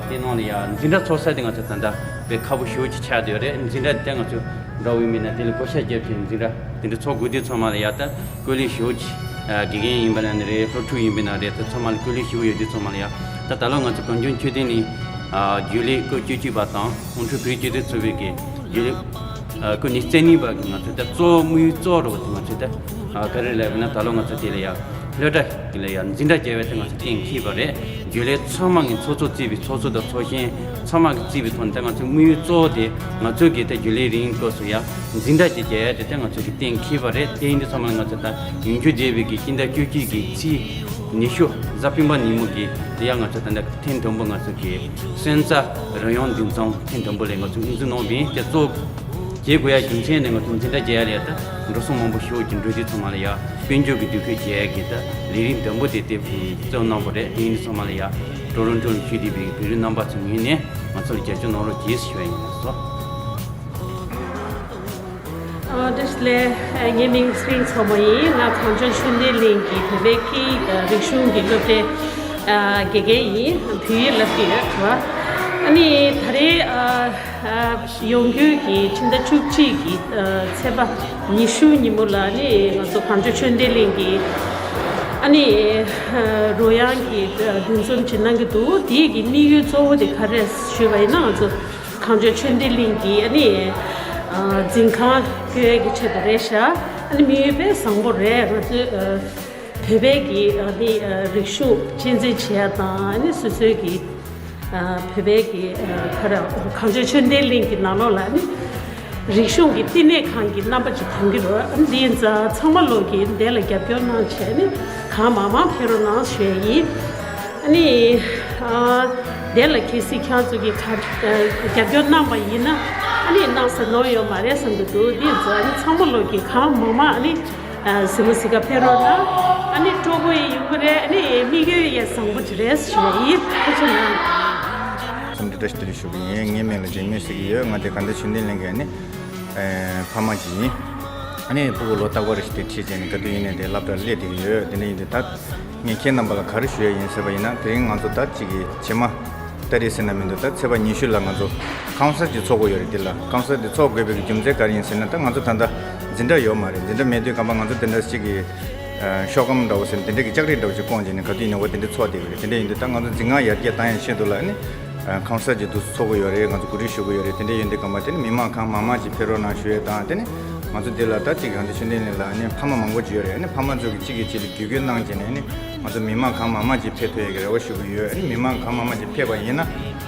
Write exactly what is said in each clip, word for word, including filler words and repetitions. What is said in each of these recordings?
དེ་ནང་ལ་ཡ་འཛིན་གྲྭ་ཚོགས་ས་དེ་ང་ཚོ་ད་ལྟ་དཔེ་ཁག་པོ་ཞེ་པོ་ཅིག་ཆགས་བསྡད་ཡོད་རེད། འཛིན་གྲྭ་དེ་ང་ཚོ་འདྲ་བོ་ཡིན་པ་ཡིན་ན་དེ་ལ་བགོ་བཤའ་བརྒྱབ་བྱས་འཛིན་གྲྭ་དེ་འདྲ་ཚོགས་དགོས་དུས་ཚང་མ་ལ་ཡ་ད་སྐུ་ལས་ཞེ་པོ་ཅིག་དགེ་རྒན་ཡིན་པ་ན་ནི་རེད། སློབ་ཕྲུག་ཡིན་པ་ན་རེད། ད་ཚང་མ་ལ་སྐུ་ལས་ཞེ་པོ་ཡོད་དུས་ཚང་མ་ལ་ཡ་ད་ད་ལོ་ང་ཚོ་གངས་ལྗོངས་ཆོས་ལྡན་གླིང་རྒྱུན་ལས་སྐབས་བཅུ་གཅིག་པ་དང་དབང་ཁྲིད་བོད་རིགས་སྤྱི་མཐུན་ཚོགས་པའི་གི་རྒྱུན་ལས་སྐབས་ཉི་ཤུ་རྩ་གཉིས་པ་གི་ང་ཚོ་ད་གཙོ་བོ་དམིགས་ཡུལ་གཙོ་བོ་རུ་དེ་ང་ཚོ་ད་ག་རེ་ལབ་ན་ད་ལོ་ང་ཚོ་དེ་ལ་ཡ་སློབ་གྲྭ་ལ་ཡ་འཛིན་གྲྭ་བརྒྱབ་པའི་ཐད་ང་ཚོ་གཏན་འཁེལ་བ་རེད། རྒྱུན་ལས་ཚང་མ་གི་ཚོགས་གཙོ་བརྩིས་པའི་ཚོགས་གཙོ་དང་ཚོགས་གཞོན་ཚང་མ་གི་བརྩིས་པའི་ཐོག་ནས་ད་ང་ཚོའི་དམིགས་ཡུལ་གཙོ་བོ་དེ་ང་ཚོའི་གི་ད་རྒྱུན་ལས་རིང་སྐབས་སུ་ཡ་འཛིན་གྲྭ་གཅིག་བརྒྱབ་ཡ་དེ་ད་ང་ཚོའི་གི་གཏན་འཁེལ་བ་རེད། དེ་ཡིན་དུས་ཚང་མ་ལ་ང་ཚོ་ད་ཉིན་རྒྱུན་བསྡད་པའི་གི་སྤྱི་ཟླ་བཅུ་གཅིག་གི་ཚེས་ཉི་ཤུ་གཟའ་སྤེན་པ་ཉིན་མོ་གི་དེ་ཡ་ང་ཚོ་ད་ད་ཐེངས་དང་པོ་ང་ཚོ་གི་སོན་རྩ་རང་དབྱང་འདུ་འཛོམས་ཐེངས་དང་པོ་ལ་ང་ཚོ་དབུ་འཛུགས་གནང་བ་ཡིན། དེ་གཙོ་བྱེད་དགོས་ཡ་རྒྱུ་མཚན་ནི་ང་ཚོ་འཛིན་གྲྭ་བརྒྱབ་ཡ་ལ་ཡ་ད་འགྲོ་སོང་མང་པོ་ཞེ་པོ་ཅིག་འགྲོ་དུས་ཚང་མ་ལ་ཡ་དཔལ་འབྱོར་གྱི་འདུ་ཤེས་བརྗེ་ཡ་གི་ད་ལས་རིམ་དང་པོ་དེ་དེ་གཙོ་གནང་བ་རེད། དེ་ཡིན་དུས་ཚང་མ་ལ་ཡ་ཀྲོ་རོན་ཀྲོ་ལ་བཞུགས་བསྡད་པའི་བོད་རིགས་རྣམ་པ་ཚོའི་ངོས་ནས་ང་ཚོ་ལ་རྒྱབ་སྐྱོར་གནང་རོགས་གྱིས་ཞུ་ཡ་ཡིན་ལགས་སོ། ཨ། བཀྲ་ཤིས་བདེ་ལེགས། ངའི་མིང་ཚེ་རིང་མཚོ་མོ་ཡིན། ང་གངས་ལྗོངས་ཆོས་ལྡན་གླིང་གི་བོད་པའི་སྐད་ཡིག་དང་རིག་གཞུང་གི་སློབ་གྲྭའི་ཨ་དགེ་རྒན་ཡིན། བོད་ཡིག་བསླབ་ཀྱི་ཡོད། ཨ་ནི་ད་རེས་ཨ་ཨ་ཡོང་རྒྱུ་གི་ཕྱི་ཟླ་བཅུ་གཅིག་གི་ཨ་ཚེས་པ་ཉི་ཤུ་ཉིན་མོ་ལ་ནི་ང་ཚོ་གངས་ལྗོངས་ཆོས་ལྡན་གླིང་གི་ཨ་ནི་ཨ་རོལ་དབྱངས་ཀྱི་ཨ་འདུ་འཛོམས་ཅིག་གནང་གི་འདུག་དེའི་གི་དམིགས་ཡུལ་གཙོ་བོ་དེ་ག་རེ་ཞུས་པ་ཡིན་ན། ང་ཚོ་གངས་ལྗོངས་ཆོས་ལྡན་གླིང་གི་ཨ་ནི་ཨ་འཛིན་ཁང་བསྐྱོད་ཡས་ཀྱི་ཆེད་དུ་རེད་ཤག་ཨ་ནི་དམིགས་ཡུལ་དཔེ་བཟང་པོ་རེད། ང་ཚོའི་ཨ་བོད་པའི་གི་ཨ་ནི་ཨ་རིག་གཞུང་གཅེས་འཛིན་བྱེད་ཡ་དང་། ཨ་ནི་སོ་སོའི་གི་ཨ་བོད་པའི་གི་ཨ་ག་རེ་གངས་ལྗོངས་ཆོས་ལྡན་གླིང་གི་ནང་ལོགས་ལ་ཨ་ནི་རིག་གཞུང་གི་བསྟི་གནས་ཁང་གི་རྣམ་པ་ཅིག་ཐོན་གྱི་རེད། ཨ་ནི་འདི་ཡིན་ཙང་ཚང་མ་ལོག་གིས་འདི་ལ་རྒྱབ་སྐྱོར་གནང་བྱས་ནི་གང་མང་མང་ཕེབས་རོགས་གནང་ཞུ་ཡ་ཡིན། ཨ་ནི་ཨ་དེ་ལ་གལ་སྲིད་ཁྱེད་ཚོ་གིས་ག་རྒྱབ་སྐྱོར་གནང་བ་ཡིན་ན་ཨ་ནི་གནང་ས་ནོར་ཡོད་མ་རེད་བསམ་གྱི་འདུག་དེ་ཡིན་ཙང་ཨ་ནི་ཚང་མ་ལོག་གིས་གང་མང་མང་ཨ་ནི་ཨ་གཟིགས་མོ་གཟིགས་ག་ཕེབས་རོགས་གནང་། ཨ་ནི་སྤྲོ་པོ་ཡི་ཡོང་གི་རེད། ཨ་ནི་དམིགས་ཡུལ་ཡང་བཟང་པོ་ཅིག་རེད་ཞུ་ཡ་ཡིན། ཐུགས་རྗེ་གནང་། འཚམས་འདྲི་བཀྲ་ཤིས་བདེ་ལེགས་ཞུ་གི་ཡིན། ངའི་མིང་ལ་འཇིགས་མེད་ཟེར་གྱི་ཡོད། ང་དེ་གངས་ལྗོངས་ཆོས་ལྡན་གླིང་གི་ཨ་ནི་ཨེ་ཕ་མ་ཅིག་ཡིན། ཨ་ནི་སྤུ་གུ་ལོ་རྟག་པར་ཞིག་དེ་ཁྲིད་བྱས་ནས་ག་དུས་ཡིན་ནའི་དེ་སློབ་གྲྭར་སླེབས་བསྡད་ཀྱི་ཡོད། དེ་འདྲ་ཡིན་དུས་ད་ངས་ཁྱེད་རྣམ་པ་ལ་ག་རེ་ཞུ་ཡ་ཡིན་ཟེར་བ་ཡིན་ན། དེ་རིང་ང་ཚོ་ད་གཅིག་གི་རྗེས་མ་ཏ་རིག་ཟེར་ན་མི་འདུག་ད་ཚེས་པ་ཉི་ཤུ་ལ་ང་ཚོ་ཀོན་སར་ཅིག་ཚོགས་དགོས་ཡོད་རེད། འདི་ལ་ཀོན་སར་དེ་ཚོགས་དགོས་པའི་རྒྱུ་མཚན་ག་རེ་ཡིན་ཟེར་ན། ད་ང་ཚོ་ད་ལྟ་འཛིན་གྲྭ་ཡོད་མ་རེད། འཛིན་གྲྭ་མེད་དུས་སྒང་པ་ང་ཚོ་དེ་འདྲ་གཅིག་གི་ཨ་ཤོག་སྒམ་འདྲ་བོ་ཟེར་ན་དེ་འདྲ་གི་ལྕགས་རི་འདྲ་བོ་ཅིག་བསྐོངས་བྱས་ནས་ག་དུས་ཡིན་ནའི་འོ་དེ་འདྲ་ཚོགས་བསྡད་ཀྱི་རེད། དེ་འདྲ་ཡིན་དུས་ད་ང་ཚོ་འཛིན་ཁང་ཡར་རྒྱས་བཏང་ཡ་ཆེད་དུ་ལ་ཨ་ནི་ཨ་ཀོན་སར་ཅིག་འདུག་ཚོགས་དགོས་ཡོད་རེད། ང་ཚོ་གོ་སྒྲིག་ཞུ་དགོས་ཡོད་རེད། དེ་འདྲ་ཡིན་དུས་སྒང་པ་དེ་ནི་མི་མང་གང་མང་མང་ཅིག་ཕེབས་རོགས་གནང་ཞུ་ཡས་དང་། དེ་ནི་ང་ཚོ་འདི་ལ་ད་གཅིག་གངས་ལྗོངས་ཆོས་ལྡན་གླིང་ལ་ཨ་ནི་ཕ་མ་མང་པོ་ཅིག་ཡོད་རེད། ཨ་ནི་ཕ་མ་ཚོ་གིས་གཅིག་གིས་གཅིག་ལ་བརྒྱུད་སྐུལ་གནང་བྱས་ནས་ཨ་ནི་ང་ཚོ་མི་མང་གང་མང་མང་ཅིག་ཕེབས་ཐུབ་ཡས་ཀྱི་རེ་བ་ཞུ་གི་ཡོད། ཨ་ནི་མི་མང་གང་མང་མང་ཅིག་ཕེབས་པ་ཡིན་ན།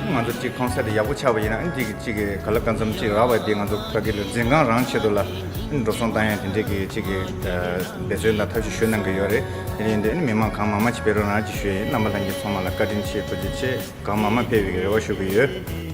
ང་ཚོ་གཅིག་ཀོན་སར་དེ་ཡག་པོ་ཆགས་པ་ཡིན་ན། ཨ་ནི་གཅིག་གིས་གཅིག་གི་ག་ལ་གང་འཚམ་གཅིག་རག་པ་དེ་ང་ཚོ་ཕ་གི་ལ་འཛིན་ཁང་རང་ཆེད་དུ་ལ་ཨ་ནི་འགྲོ་སོང་བཏང་ཡ་དེ་འདྲས་ཀྱི་གཅིག་གི་འབད་བརྩོན་དང་ཐབས་ཤེས་ཞུ་གནང་གི་ཡོད་རེད། དེ་ཡིན་དུས་ཨ་ནི་མི་མང་གང་མང་མང་ཅིག་ཕེབས་རོགས་གནང་ཅིག་ཞུ་ཡ་ཡིན། རྣམ་པ་ལྷན་རྒྱས་ཚང་མ་ལ་བཀའ་དྲིན་ཆེ། ཐུགས་རྗེ་ཆེ། གང་མང་མང་ཕེབས་པའི་རེ་བ་ཞུ་གི་ཡོད།